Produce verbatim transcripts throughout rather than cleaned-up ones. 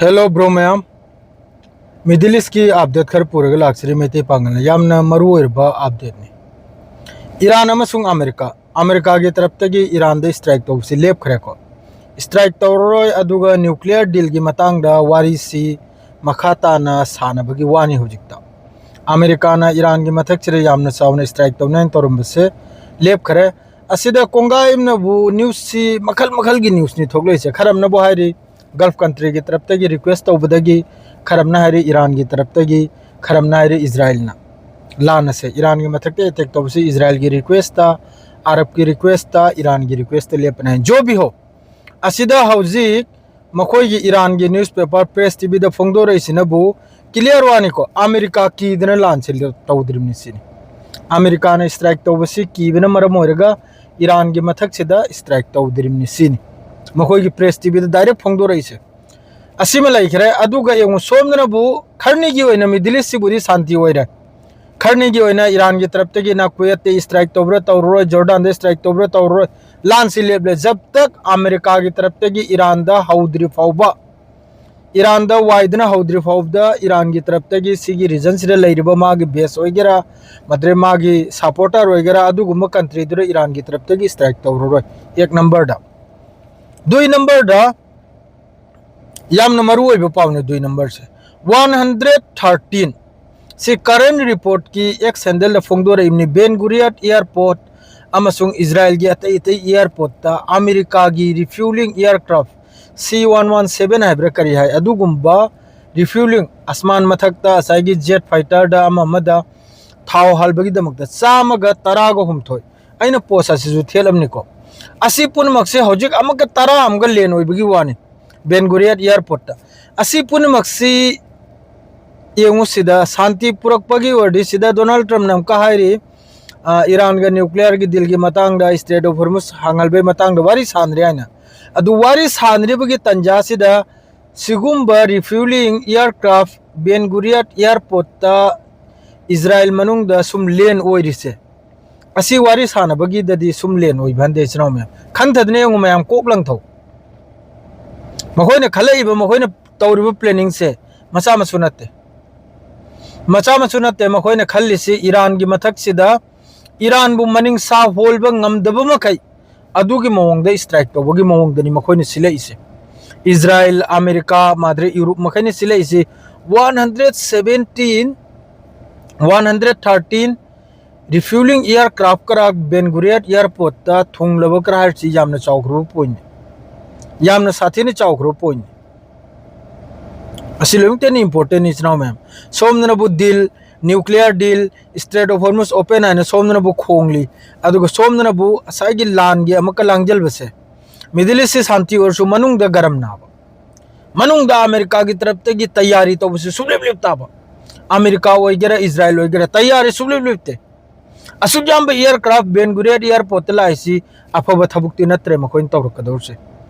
Hello bro ꯃꯌꯥꯝ, Middle Eastꯀꯤ update ꯈꯔ ꯄꯨꯔꯒ ꯂꯥꯛꯆꯔꯤ꯫ ꯃꯩꯇꯩ ꯄꯥꯡꯒꯜꯅ ꯌꯥꯝꯅ ꯃꯔꯨ ꯑꯣꯏꯔꯕ updateꯅꯤ꯫ ꯏꯔꯥꯟ ꯑꯃꯁꯨꯡ ꯑꯃꯦꯔꯤꯀꯥ, ꯑꯃꯦꯔꯤꯀꯥꯒꯤ ꯇꯔꯞꯇꯒꯤ ꯏꯔꯥꯟꯗ strike ꯇꯧꯕꯁꯤ ꯂꯦꯞꯈ꯭ꯔꯦꯀꯣ꯫ Strike ꯇꯧꯔꯔꯣꯏ, ꯑꯗꯨꯒ nuclear dealꯒꯤ ꯃꯇꯥꯡꯗ ꯋꯥꯔꯤꯁꯤ ꯃꯈꯥ ꯇꯥꯅ ꯁꯥꯟꯅꯕꯒꯤ ꯋꯥꯅꯤ꯫ ꯍꯧꯖꯤꯛꯇ ꯑꯃꯦꯔꯤꯀꯥꯅ ꯏꯔꯥꯟꯒꯤ ꯃꯊꯛꯁꯤꯗ ꯌꯥꯝꯅ ꯆꯥꯎꯅ strike ꯇꯧꯅꯦꯅ ꯇꯧꯔꯝꯕꯁꯦ ꯂꯦꯞꯈ꯭ꯔꯦ꯫ ꯑꯁꯤꯗ ꯀꯣꯡꯒꯥꯏ ꯑꯃꯅꯕꯨ newsꯁꯤ ꯃꯈꯜ ꯃꯈꯜꯒꯤ newsꯅꯤ ꯊꯣꯛꯂꯛꯏꯁꯦ꯫ ꯈꯔ ꯑꯃꯅꯕꯨ ꯍꯥꯏꯔꯤ Gulf countryꯒꯤ ꯇꯔꯞꯇꯒꯤ request ꯇꯧꯕꯗꯒꯤ, ꯈꯔ ꯑꯃꯅ ꯍꯥꯏꯔꯤ ꯏꯔꯥꯟꯒꯤ ꯇꯔꯞꯇꯒꯤ, ꯈꯔ ꯑꯃꯅ ꯍꯥꯏꯔꯤ ꯏꯖꯔꯥꯏꯜꯅ꯫ ꯂꯥꯟ ꯑꯁꯦ ꯏꯔꯥꯟꯒꯤ ꯃꯊꯛꯇ attack ꯇꯧꯕꯁꯤ ꯏꯖꯔꯥꯏꯜꯒꯤ requestꯇ, ꯑꯔꯕꯀꯤ requestꯇ, ꯏꯔꯥꯟꯒꯤ requestꯇ ꯂꯦꯞꯄꯅꯤ ꯍꯥꯏ꯫ ꯖꯣ ꯚꯤ ꯍꯣ, ꯑꯁꯤꯗ ꯍꯧꯖꯤꯛ ꯃꯈꯣꯏꯒꯤ ꯏꯔꯥꯟꯒꯤ newspaper Press TVꯗ ꯐꯣꯡꯗꯣꯔꯛꯏꯁꯤꯅꯕꯨ clear ꯋꯥꯅꯤꯀꯣ, ꯑꯃꯦꯔꯤꯀꯥ ꯀꯤꯗꯅ ꯂꯥꯟꯁꯤ ꯇꯧꯗ꯭ꯔꯤꯕꯅꯤ ꯁꯤꯅꯤ꯫ ꯑꯃꯦꯔꯤꯀꯥꯅ strike ꯇꯧꯕꯁꯤ ꯀꯤꯕꯅ ꯃꯔꯝ ꯑꯣꯏꯔꯒ ꯏꯔꯥꯟꯒꯤ ꯃꯊꯛꯁꯤꯗ strike ꯇꯧꯗ꯭ꯔꯤꯕꯅꯤ ꯁꯤꯅꯤ ꯃꯈꯣꯏꯒꯤ Press TVꯗ direct ꯐꯣꯡꯗꯣꯔꯛꯏꯁꯦ꯫ ꯑꯁꯤꯃ ꯂꯩꯈ꯭ꯔꯦ꯫ ꯑꯗꯨꯒ ꯌꯦꯡꯉꯨ, ꯁꯣꯝꯗꯅꯕꯨ ꯈꯔꯅꯤꯒꯤ ꯑꯣꯏꯅ Middle Eastꯁꯤꯕꯨꯗꯤ ꯁꯥꯟꯇꯤ ꯑꯣꯏꯔꯦ꯫ ꯈꯔꯅꯤꯒꯤ ꯑꯣꯏꯅ ꯏꯔꯥꯟꯒꯤ ꯇꯔꯞꯇꯒꯤꯅ ꯀꯨꯋꯦꯠꯇ strike ꯇꯧꯕ꯭ꯔꯥ ꯇꯧꯔꯔꯣꯏ, ꯖꯣꯔꯗꯥꯟꯗ strike ꯇꯧꯕ꯭ꯔꯥ ꯇꯧꯔꯔꯣꯏ, ꯂꯥꯟꯁꯤ ꯂꯦꯞꯂꯦ꯫ ꯖꯕ ꯇꯛ ꯑꯃꯦꯔꯤꯀꯥꯒꯤ ꯇꯔꯞꯇꯒꯤ ꯏꯔꯥꯟꯗ ꯍꯧꯗ꯭ꯔꯤ ꯐꯥꯎꯕ, ꯏꯔꯥꯟꯗ ꯋꯥꯏꯗꯨꯅ ꯍꯧꯗ꯭ꯔꯤ ꯐꯥꯎꯕꯗ ꯏꯔꯥꯟꯒꯤ ꯇꯔꯞꯇꯒꯤ ꯁꯤꯒꯤ regionꯁꯤꯗ ꯂꯩꯔꯤꯕ ꯃꯥꯒꯤ base ꯑꯣꯏꯒꯦꯔꯥ, ꯃꯗ꯭ꯔꯦ ꯃꯥꯒꯤ supporter ꯑꯣꯏꯒꯦꯔꯥ, ꯑꯗꯨꯒꯨꯝꯕ countryꯗꯨꯗ ꯏꯔꯥꯟꯒꯤ ꯇꯔꯞꯇꯒꯤ strike ꯇꯧꯔꯔꯣꯏ꯫ ꯑꯦꯛ numberꯗ꯫ ꯗꯨꯏ numberꯗ ꯌꯥꯝꯅ ꯃꯔꯨ ꯑꯣꯏꯕ ꯄꯥꯎꯅꯤ ꯗꯨꯏ numberꯁꯦ꯫ One hundred thirteen ꯁꯤ current reportꯀꯤ X handleꯗ ꯐꯣꯡꯗꯣꯔꯛꯏꯕꯅꯤ꯫ Ben Gurion airport ꯑꯃꯁꯨꯡ ꯏꯖꯔꯥꯏꯜꯒꯤ ꯑꯇꯩ ꯑꯇꯩ airportꯇ ꯑꯃꯦꯔꯤꯀꯥꯒꯤ refueling aircraft C one one seven ꯍꯥꯏꯕ꯭ꯔꯥ ꯀꯔꯤ ꯍꯥꯏ, ꯑꯗꯨꯒꯨꯝꯕ refueling, ꯑꯁꯃꯥꯟ ꯃꯊꯛꯇ ꯉꯁꯥꯏꯒꯤ jet fighterꯗ ꯑꯃ ꯑꯃꯗ ꯊꯥꯎ ꯍꯥꯜꯕꯒꯤꯗꯃꯛꯇ ꯆꯥꯝꯃꯒ ꯇꯔꯥꯒ ꯍꯨꯝꯊꯣꯏ, ꯑꯩꯅ post ꯑꯁꯤꯁꯨ ꯊꯦꯠꯂꯝꯅꯤꯀꯣ꯫ ꯑꯁꯤ ꯄꯨꯝꯅꯃꯛꯁꯦ ꯍꯧꯖꯤꯛ ꯑꯃꯒ ꯇꯔꯥ ꯑꯃꯒ land ꯑꯣꯏꯕꯒꯤ ꯋꯥꯅꯤ꯫ Ben Gurion airportꯇ꯫ ꯑꯁꯤ ꯄꯨꯝꯅꯃꯛꯁꯤ ꯌꯦꯡꯉꯨ, ꯁꯤꯗ ꯁꯥꯟꯇꯤ ꯄꯨꯔꯛꯄꯒꯤ ꯑꯣꯏꯔꯗꯤ, ꯁꯤꯗ Donald Trumpꯅ ꯑꯃꯨꯛꯀ ꯍꯥꯏꯔꯤ, ꯑ, ꯏꯔꯥꯟꯒ nuclearꯒꯤ dealꯒꯤ ꯃꯇꯥꯡꯗ, Strait of Hormuz ꯍꯥꯡꯍꯟꯕꯒꯤ ꯃꯇꯥꯡꯗ ꯋꯥꯔꯤ ꯁꯥꯟꯅꯔꯤ ꯍꯥꯏꯅ꯫ ꯑꯗꯨ ꯋꯥꯔꯤ ꯁꯥꯟꯅꯔꯤꯕꯒꯤ ꯇꯟꯖꯥꯁꯤꯗ ꯁꯤꯒꯨꯝꯕ refueling aircraft Ben Gurion airportꯇ ꯏꯖꯔꯥꯏꯜ ꯃꯅꯨꯡꯗ ꯁꯨꯝ land ꯑꯣꯏꯔꯤꯁꯦ, ꯑꯁꯤ ꯋꯥꯔꯤ ꯁꯥꯟꯅꯕꯒꯤꯗꯗꯤ ꯁꯨꯝ land ꯑꯣꯏꯕ ꯍꯟꯗꯦ, ꯏꯆꯤꯟ ꯏꯅꯥꯎ ꯃꯌꯥꯝ꯫ ꯈꯟꯊꯗꯅ ꯌꯦꯡꯉꯨ ꯃꯌꯥꯝ, ꯀꯣꯛ ꯂꯪꯊꯧ꯫ ꯃꯈꯣꯏꯅ ꯈꯜꯂꯛꯏꯕ, ꯃꯈꯣꯏꯅ ꯇꯧꯔꯤꯕ planningꯁꯦ ꯃꯆꯥ ꯃꯁꯨ ꯅꯠꯇꯦ꯫ ꯃꯆꯥ ꯃꯁꯨ ꯅꯠꯇꯦ꯫ ꯃꯈꯣꯏꯅ ꯈꯜꯂꯤꯁꯤ ꯏꯔꯥꯟꯒꯤ ꯃꯊꯛꯁꯤꯗ ꯏꯔꯥꯟꯕꯨ ꯃꯅꯤꯡ ꯁꯥ ꯍꯣꯜꯕ ꯉꯝꯗꯕ ꯃꯈꯩ ꯑꯗꯨꯒꯤ ꯃꯑꯣꯡꯗ strike ꯇꯧꯕꯒꯤ ꯃꯑꯣꯡꯗꯅꯤ ꯃꯈꯣꯏꯅ ꯁꯤꯜꯂꯛꯏꯁꯦ꯫ ꯏꯖꯔꯥꯏꯜ, ꯑꯃꯦꯔꯤꯀꯥ, ꯃꯥꯗ꯭ꯔꯦ ꯌꯨꯔꯨꯞ ꯃꯈꯩꯅ ꯁꯤꯜꯂꯛꯏꯁꯤ one hundred seventeen, one hundred thirteen refueling aircraft ꯈꯔ ꯕꯦꯟ ꯒꯨꯔꯤꯌꯥꯠ airportꯇ ꯊꯨꯡꯂꯕ ꯈꯔ ꯍꯥꯏꯔꯤꯁꯤ ꯌꯥꯝꯅ ꯆꯥꯎꯈ꯭ꯔꯕ pointꯅꯤ, ꯌꯥꯝꯅ ꯁꯥꯊꯤꯅ ꯆꯥꯎꯈ꯭ꯔꯕ pointꯅꯤ꯫ ꯑꯁꯤ ꯂꯣꯏꯅꯃꯛꯇ importantꯅꯤ, ꯏꯆꯤꯟ ꯏꯅꯥꯎ ꯃꯌꯥꯝ꯫ ꯁꯣꯝꯗꯅꯕꯨ deal, nuclear deal, Strait of Hormuz open ꯍꯥꯏꯅ ꯁꯣꯝꯗꯅꯕꯨ ꯈꯣꯡꯂꯤ, ꯑꯗꯨꯒ ꯁꯣꯝꯗꯅꯕꯨ ꯉꯁꯥꯏꯒꯤ ꯂꯥꯟꯒꯤ ꯑꯃꯨꯛꯀ ꯂꯥꯡꯖꯜꯕꯁꯦ꯫ Middle Eastꯁꯤ ꯁꯥꯟꯇꯤ ꯑꯣꯏꯔꯁꯨ ꯃꯅꯨꯡꯗ ꯒꯔꯝ ꯅꯥꯕ, ꯃꯅꯨꯡꯗ ꯑꯃꯦꯔꯤꯀꯥꯒꯤ ꯇꯔꯞꯇꯒꯤ ꯇꯌꯥꯔꯤ ꯇꯧꯕꯁꯤ ꯁꯨꯡꯂꯦꯞ ꯂꯦꯞꯇꯕ꯫ ꯑꯃꯦꯔꯤꯀꯥ ꯑꯣꯏꯒꯦꯔꯥ, ꯏꯖꯔꯥꯏꯜ ꯑꯣꯏꯒꯦꯔꯥ, ꯇꯌꯥꯔꯤ ꯁꯨꯡꯂꯦꯞ ꯂꯦꯞꯇꯦ꯫ ꯑꯁꯨꯛ ꯌꯥꯝꯕ aircraft ꯕꯦꯟ ꯒꯨꯔꯤꯌꯥꯠ airportꯇ ꯂꯥꯛꯏꯁꯤ ꯑꯐꯕ ꯊꯕꯛꯇꯤ ꯅꯠꯇ꯭ꯔꯦ ꯃꯈꯣꯏꯅ ꯇꯧꯔꯛꯀꯗꯧꯔꯤꯁꯦ,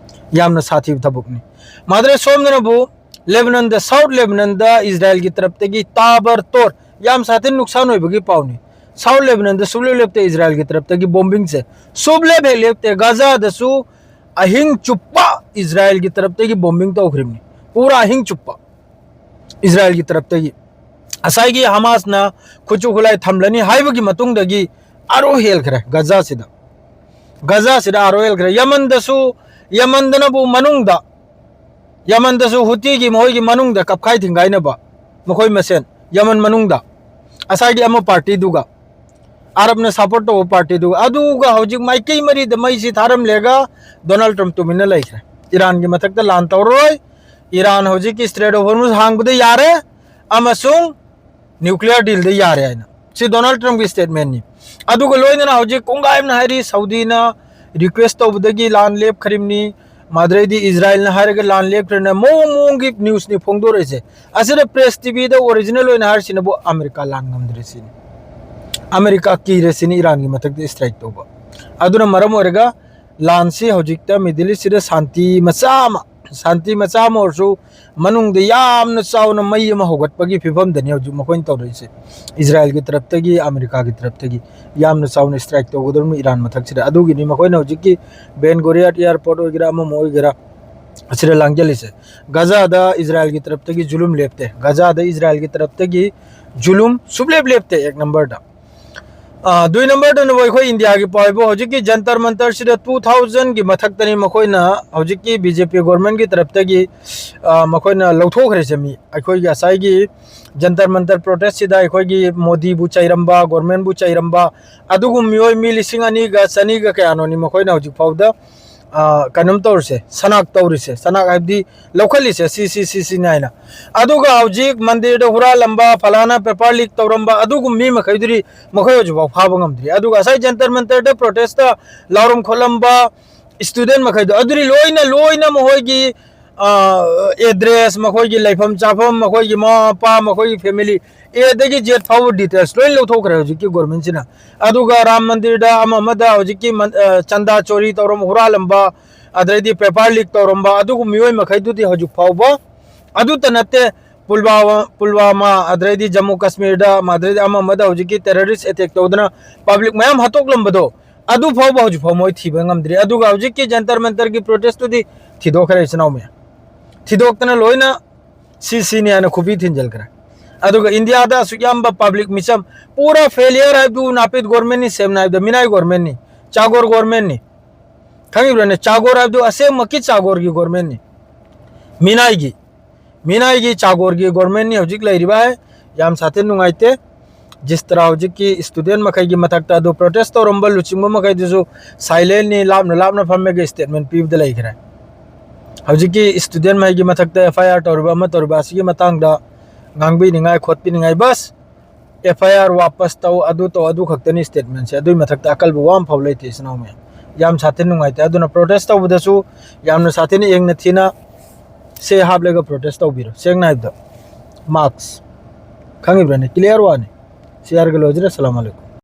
ꯌꯥꯝꯅ ꯁꯥꯊꯤꯕ ꯊꯕꯛꯅꯤ꯫ ꯃꯥꯗ꯭ꯔꯦ ꯁꯣꯝꯗꯅꯕꯨ ꯂꯦꯕꯅꯟꯗ, South Lebanonꯗ ꯏꯖꯔꯥꯏꯜꯒꯤ ꯇꯔꯞꯇꯒꯤ ꯇꯥꯕꯔ ꯇꯣꯔ, ꯌꯥꯝ ꯁꯥꯊꯤꯅ ꯅꯨꯡꯁꯥꯟ ꯑꯣꯏꯕꯒꯤ ꯄꯥꯎꯅꯤ꯫ South Lebanonꯗ ꯁꯨꯡꯂꯦꯞ ꯂꯦꯞꯇꯦ ꯏꯖꯔꯥꯏꯜꯒꯤ ꯇꯔꯞꯇꯒꯤ bombingꯁꯦ, ꯁꯨꯡꯂꯦꯞ ꯍꯦꯛ ꯂꯦꯞꯇꯦ꯫ ꯒꯥꯖꯥꯗꯁꯨ ꯑꯍꯤꯡ ꯆꯨꯞꯄ ꯏꯖꯔꯥꯏꯜꯒꯤ ꯇꯔꯞꯇꯒꯤ bombing ꯇꯧꯈ꯭ꯔꯤꯕꯅꯤ, ꯄꯨꯔꯥ ꯑꯍꯤꯡ ꯆꯨꯞꯄ꯫ ꯏꯖꯔꯥꯏꯜꯒꯤ ꯇꯔꯞꯇꯒꯤ ꯉꯁꯥꯏꯒꯤ ꯍꯃꯥꯁꯅ ꯈꯨꯠꯁꯨ ꯈꯨꯠꯂꯥꯏ ꯊꯝꯂꯅꯤ ꯍꯥꯏꯕꯒꯤ ꯃꯇꯨꯡꯗꯒꯤ ꯑꯥꯔꯣ ꯍꯦꯜꯈ꯭ꯔꯦ ꯒꯖꯥꯁꯤꯗ꯫ ꯒꯖꯥꯁꯤꯗ ꯑꯥꯔꯣ ꯍꯦꯜꯈ꯭ꯔꯦ꯫ ꯌꯃꯟꯗꯁꯨ, ꯌꯃꯟꯗꯅꯕꯨ ꯃꯅꯨꯡꯗ, ꯌꯃꯟꯗꯁꯨ ꯍꯨꯇꯤꯒꯤ ꯃꯈꯣꯏꯒꯤ ꯃꯅꯨꯡꯗ ꯀꯞꯈꯥꯏ ꯊꯤꯡꯒꯥꯏꯅꯕ ꯃꯈꯣꯏ ꯃꯁꯦꯟ, ꯌꯃꯟ ꯃꯅꯨꯡꯗ, ꯉꯁꯥꯏꯒꯤ ꯑꯃ partyꯗꯨꯒ, ꯑꯔꯕꯅ support ꯇꯧꯕ partyꯗꯨꯒ, ꯑꯗꯨꯒ ꯍꯧꯖꯤꯛ ꯃꯥꯏꯀꯩ ꯃꯔꯤꯗ ꯃꯩꯁꯤ ꯊꯥꯔꯝꯂꯦꯒ ꯗꯣꯅꯥꯜꯗ ꯇ꯭ꯔꯝꯞ ꯇꯨꯃꯤꯟꯅ ꯂꯩꯈ꯭ꯔꯦ꯫ ꯏꯔꯥꯟꯒꯤ ꯃꯊꯛꯇ ꯂꯥꯟ ꯇꯧꯔꯔꯣꯏ, ꯏꯔꯥꯟ ꯍꯧꯖꯤꯛꯀꯤ Strait of Hormuz ꯍꯥꯡꯕꯗ ꯌꯥꯔꯦ ꯑꯃꯁꯨꯡ nuclear dealꯗ ꯌꯥꯔꯦ ꯍꯥꯏꯅ꯫ ꯁꯤ ꯗꯣꯅꯥꯜꯗ ꯇ꯭ꯔꯝꯞꯀꯤ statementꯅꯤ꯫ ꯑꯗꯨꯒ ꯂꯣꯏꯅꯅ ꯍꯧꯖꯤꯛ ꯀꯣꯡꯒꯥꯏ ꯑꯃꯅ ꯍꯥꯏꯔꯤ, ꯁꯥꯎꯗꯤꯅ request ꯇꯧꯕꯗꯒꯤ ꯂꯥꯟ ꯂꯦꯞꯈ꯭ꯔꯤꯕꯅꯤ, ꯃꯥꯗ꯭ꯔꯩꯗꯤ ꯏꯖꯔꯥꯏꯜꯅ ꯍꯥꯏꯔꯒ ꯂꯥꯟ ꯂꯦꯞꯈ꯭ꯔꯦꯅ ꯃꯑꯣꯡ ꯃꯑꯣꯡꯒꯤ newsꯅꯤ ꯐꯣꯡꯗꯣꯔꯛꯏꯁꯦ꯫ ꯑꯁꯤꯗ Press TVꯗ original ꯑꯣꯏꯅ ꯍꯥꯏꯔꯤꯁꯤꯅꯕꯨ ꯑꯃꯦꯔꯤꯀꯥ ꯂꯥꯟ ꯉꯝꯗ꯭ꯔꯦ ꯁꯤꯅꯤ, ꯑꯃꯦꯔꯤꯀꯥ ꯀꯤꯔꯦ ꯁꯤꯅꯤ ꯏꯔꯥꯟꯒꯤ ꯃꯊꯛꯇ strike ꯇꯧꯕ꯫ ꯑꯗꯨꯅ ꯃꯔꯝ ꯑꯣꯏꯔꯒ ꯂꯥꯟꯁꯤ ꯍꯧꯖꯤꯛꯇ Middle Eastꯁꯤꯗ ꯁꯥꯟꯇꯤ ꯃꯆꯥ ꯑꯃ, ꯁꯥꯟꯇꯤ ꯃꯆꯥ ꯑꯃ ꯑꯣꯏꯔꯁꯨ ꯃꯅꯨꯡꯗ ꯌꯥꯝꯅ ꯆꯥꯎꯅ ꯃꯩ ꯑꯃ ꯍꯧꯒꯠꯄꯒꯤ ꯐꯤꯕꯝꯗꯅꯤ ꯍꯧꯖꯤꯛ ꯃꯈꯣꯏꯅ ꯇꯧꯔꯛꯏꯁꯦ꯫ ꯏꯖꯔꯥꯏꯜꯒꯤ ꯇꯔꯞꯇꯒꯤ, ꯑꯃꯦꯔꯤꯀꯥꯒꯤ ꯇꯔꯞꯇꯒꯤ ꯌꯥꯝꯅ ꯆꯥꯎꯅ strike ꯇꯧꯒꯗꯧꯔꯤꯕꯅꯤ ꯏꯔꯥꯟ ꯃꯊꯛꯁꯤꯗ꯫ ꯑꯗꯨꯒꯤꯅꯤ ꯃꯈꯣꯏꯅ ꯍꯧꯖꯤꯛꯀꯤ ꯕꯦꯟ ꯒꯣꯔꯤꯌꯥꯠ airport ꯑꯣꯏꯒꯦꯔꯥ, ꯑꯃ ꯑꯃ ꯑꯣꯏꯒꯦꯔꯥ, ꯑꯁꯤꯗ ꯂꯥꯡꯖꯜꯂꯤꯁꯦ꯫ ꯒꯖꯥꯗ ꯏꯖꯔꯥꯏꯜꯒꯤ ꯇꯔꯞꯇꯒꯤ ꯖꯨꯂꯨꯝ ꯂꯦꯞꯇꯦ꯫ ꯒꯖꯥꯗ ꯏꯖꯔꯥꯏꯜꯒꯤ ꯇꯔꯞꯇꯒꯤ ꯖꯨꯂꯨꯝ ꯁꯨꯞꯂꯦꯞ ꯂꯦꯞꯇꯦ, ꯑꯦꯛ ꯅꯝꯕꯔꯗ꯫ ꯑꯥ, ꯗꯨꯏ ꯅꯝꯕꯔꯗꯅ ꯑꯩꯈꯣꯏ ꯏꯟꯗꯤꯌꯥꯒꯤ ꯄꯥꯎ ꯍꯥꯏꯕꯨ ꯍꯧꯖꯤꯛꯀꯤ ꯖꯟꯇꯔ ꯃꯟꯇꯔꯁꯤꯗ two thousandꯒꯤ ꯃꯊꯛꯇꯅꯤ ꯃꯈꯣꯏꯅ ꯍꯧꯖꯤꯛꯀꯤ BJP governmentꯀꯤ ꯇꯔꯞꯇꯒꯤ, ꯑꯥ, ꯃꯈꯣꯏꯅ ꯂꯧꯊꯣꯛꯈ꯭ꯔꯤꯁꯦ ꯃꯤ꯫ ꯑꯩꯈꯣꯏꯒꯤ ꯉꯁꯥꯏꯒꯤ ꯖꯟꯇꯔ ꯃꯟꯇꯔ protestꯁꯤꯗ ꯑꯩꯈꯣꯏꯒꯤ ꯃꯣꯗꯤꯕꯨ ꯆꯩꯔꯝꯕ, governmentꯕꯨ ꯆꯩꯔꯝꯕ, ꯑꯗꯨꯒꯨꯝꯕ ꯃꯤꯑꯣꯏ ꯃꯤ ꯂꯤꯁꯤꯡ ꯑꯅꯤꯒ ꯆꯅꯤꯒ ꯀꯌꯥꯅꯣꯅꯤ ꯃꯈꯣꯏꯅ ꯍꯧꯖꯤꯛ ꯐꯥꯎꯗ, ꯑꯥ, ꯀꯩꯅꯣꯝ ꯇꯧꯔꯤꯁꯦ, ꯁꯅꯥꯛ ꯇꯧꯔꯤꯁꯦ, ꯁꯅꯥꯛ ꯍꯥꯏꯕꯗꯤ ꯂꯧꯈꯠꯂꯤꯁꯦ, ꯁꯤ, ꯁꯤ, ꯁꯤ, ꯁꯤꯅꯤ ꯍꯥꯏꯅ꯫ ꯑꯗꯨꯒ ꯍꯧꯖꯤꯛ ꯃꯟꯗꯤꯔꯗ ꯍꯨꯔꯥꯜꯂꯝꯕ, ꯐꯂꯥꯅ paper leak ꯇꯧꯔꯝꯕ, ꯑꯗꯨꯒꯨꯝꯕ ꯃꯤ ꯃꯈꯩꯗꯨꯗꯤ ꯃꯈꯣꯏ ꯍꯧꯖꯤꯛꯐꯥꯎ ꯐꯥꯕ ꯉꯝꯗ꯭ꯔꯤ꯫ ꯑꯗꯨꯒ ꯉꯁꯥꯏ ꯖꯟꯇꯔ ꯃꯟꯇꯔꯗ protestꯇ ꯂꯥꯎꯔꯝ ꯈꯣꯠꯂꯝꯕ student ꯃꯈꯩꯗꯣ, ꯑꯗꯨꯗꯤ ꯂꯣꯏꯅ, ꯂꯣꯏꯅ ꯃꯈꯣꯏꯒꯤ, ꯑꯥ, address, ꯃꯈꯣꯏꯒꯤ ꯂꯩꯐꯝ ꯆꯥꯐꯝ, ꯃꯈꯣꯏꯒꯤ ꯃꯃꯥ ꯃꯄꯥ, ꯃꯈꯣꯏꯒꯤ family, Aꯗꯒꯤ Z ꯐꯥꯎꯕ details ꯂꯣꯏ ꯂꯧꯊꯣꯛꯈ꯭ꯔꯦ ꯍꯧꯖꯤꯛꯀꯤ governmentꯁꯤꯅ꯫ ꯑꯗꯨꯒ ꯔꯥꯝ ꯃꯟꯗꯤꯔꯗ ꯑꯃ ꯑꯃꯗ ꯍꯧꯖꯤꯛꯀꯤ ꯃꯟ-, ꯑ, ꯆꯟꯗꯥ ꯆꯣꯔꯤ ꯇꯧꯔꯝꯕ, ꯍꯨꯔꯥꯜꯂꯝꯕ, ꯑꯗꯩꯗꯤ paper leak ꯇꯧꯔꯝꯕ, ꯑꯗꯨꯒꯨꯝꯕ ꯃꯤꯑꯣꯏ ꯃꯈꯩꯗꯨꯗꯤ ꯍꯧꯖꯤꯛ ꯐꯥꯎꯕ, ꯑꯗꯨꯇ ꯅꯠꯇꯦ, ꯄꯨꯜꯋꯥꯃꯥ, ꯄꯨꯜꯋꯥꯃꯥ, ꯑꯗꯩꯗꯤ ꯖꯝꯃꯨ ꯀꯥꯁꯃꯤꯔꯗ, ꯑꯗꯩꯗꯤ ꯑꯃ ꯑꯃꯗ ꯍꯧꯖꯤꯛꯀꯤ terrorist attack ꯇꯧꯗꯅ public ꯃꯌꯥꯝ ꯍꯥꯠꯇꯣꯛꯂꯝꯕꯗꯣ, ꯑꯗꯨ ꯐꯥꯎꯕ ꯍꯧꯖꯤꯛ ꯐꯥꯎ ꯃꯣꯏ ꯊꯤꯕ ꯉꯝꯗ꯭ꯔꯤ꯫ ꯑꯗꯨꯒ ꯍꯧꯖꯤꯛꯀꯤ ꯖꯟꯇꯔ ꯃꯟꯇꯔꯒꯤ protestꯇꯨꯗꯤ ꯊꯤꯗꯣꯛꯈ꯭ꯔꯦ, ꯏꯆꯤꯟ ꯏꯅꯥꯎ ꯃꯌꯥꯝ꯫ ꯊꯤꯗꯣꯛꯇꯅ ꯂꯣꯏꯅ ꯁꯤ ꯁꯤꯅꯤ ꯍꯥꯏꯅ ꯈꯨꯕꯤ ꯊꯤꯟꯖꯤꯟꯈ꯭ꯔꯦ꯫ ꯑꯗꯨꯒ ꯏꯟꯗꯤꯌꯥꯗ ꯑꯁꯨꯛ ꯌꯥꯝꯕ public ꯃꯤꯆꯝ, ꯄꯨꯔꯥ failure ꯍꯥꯏꯕꯗꯨ ꯅꯥꯄꯤꯠ governmentꯅꯤ, ꯁꯦꯡꯅ ꯍꯥꯏꯕꯗ ꯃꯤꯅꯥꯏ governmentꯅꯤ, ꯆꯥꯒꯣꯔ governmentꯅꯤ꯫ ꯈꯪꯉꯤꯕ꯭ꯔꯅꯦ? ꯆꯥꯒꯣꯔ ꯍꯥꯏꯕꯗꯨ ꯑꯁꯦꯡꯕꯀꯤ ꯆꯥꯒꯣꯔꯒꯤ governmentꯅꯤ, ꯃꯤꯅꯥꯏꯒꯤ, ꯃꯤꯅꯥꯏꯒꯤ ꯆꯥꯒꯣꯔꯒꯤ governmentꯅꯤ ꯍꯧꯖꯤꯛ ꯂꯩꯔꯤꯕ ꯍꯥꯏ꯫ ꯌꯥꯝ ꯁꯥꯊꯤꯅ ꯅꯨꯡꯉꯥꯏꯇꯦ꯫ ꯖꯤꯁ ꯇꯔꯥ ꯍꯧꯖꯤꯛꯀꯤ student ꯃꯈꯩꯒꯤ ꯃꯊꯛꯇ ꯑꯗꯨ protest ꯇꯧꯔꯝꯕ ꯂꯨꯆꯤꯡꯕ ꯃꯈꯩꯗꯨꯁꯨ silentꯅꯤ, ꯂꯥꯞꯅ ꯂꯥꯞꯅ ꯐꯝꯃꯒ statement ꯄꯤꯕꯗ ꯂꯩꯈ꯭ꯔꯦ꯫ ꯍꯧꯖꯤꯛꯀꯤ student ꯃꯈꯩꯒꯤ ꯃꯊꯛꯇ FIR ꯇꯧꯔꯤꯕ ꯑꯃ ꯇꯧꯔꯤꯕ ꯑꯁꯤꯒꯤ ꯃꯇꯥꯡꯗ ꯉꯥꯡꯕꯤꯅꯤꯡꯉꯥꯏ ꯈꯣꯠꯄꯤꯅꯤꯡꯉꯥꯏ ꯕꯁ FIR ꯋꯥꯄꯁ ꯇꯧ, ꯑꯗꯨ ꯇꯧ, ꯑꯗꯨ ꯈꯛꯇꯅꯤ statementꯁꯦ꯫ ꯑꯗꯨꯒꯤ ꯃꯊꯛꯇ ꯑꯀꯜꯕ ꯋꯥ ꯑꯃ ꯐꯥꯎ ꯂꯩꯇꯦ, ꯏꯆꯤꯟ ꯏꯅꯥꯎ ꯃꯌꯥꯝ꯫ ꯌꯥꯝ ꯁꯥꯊꯤꯅ ꯅꯨꯡꯉꯥꯏꯇꯦ꯫ ꯑꯗꯨꯅ protest ꯇꯧꯕꯗꯁꯨ ꯌꯥꯝꯅ ꯁꯥꯊꯤꯅ ꯏꯪꯅ ꯊꯤꯅ ꯁꯦ ꯍꯥꯞꯂꯒ protest ꯇꯧꯕꯤꯔꯣ꯫ ꯁꯦꯡꯅ ꯍꯥꯏꯕꯗ mask, ꯈꯪꯉꯤꯕ꯭ꯔꯅꯦ? Clear ꯋꯥꯅꯤ꯫ ꯁꯤ ꯍꯥꯏꯔꯒ ꯂꯣꯏꯖꯔꯦ꯫ ꯑꯁꯂꯥꯃꯨ ꯑꯂꯩꯀꯨꯝ꯫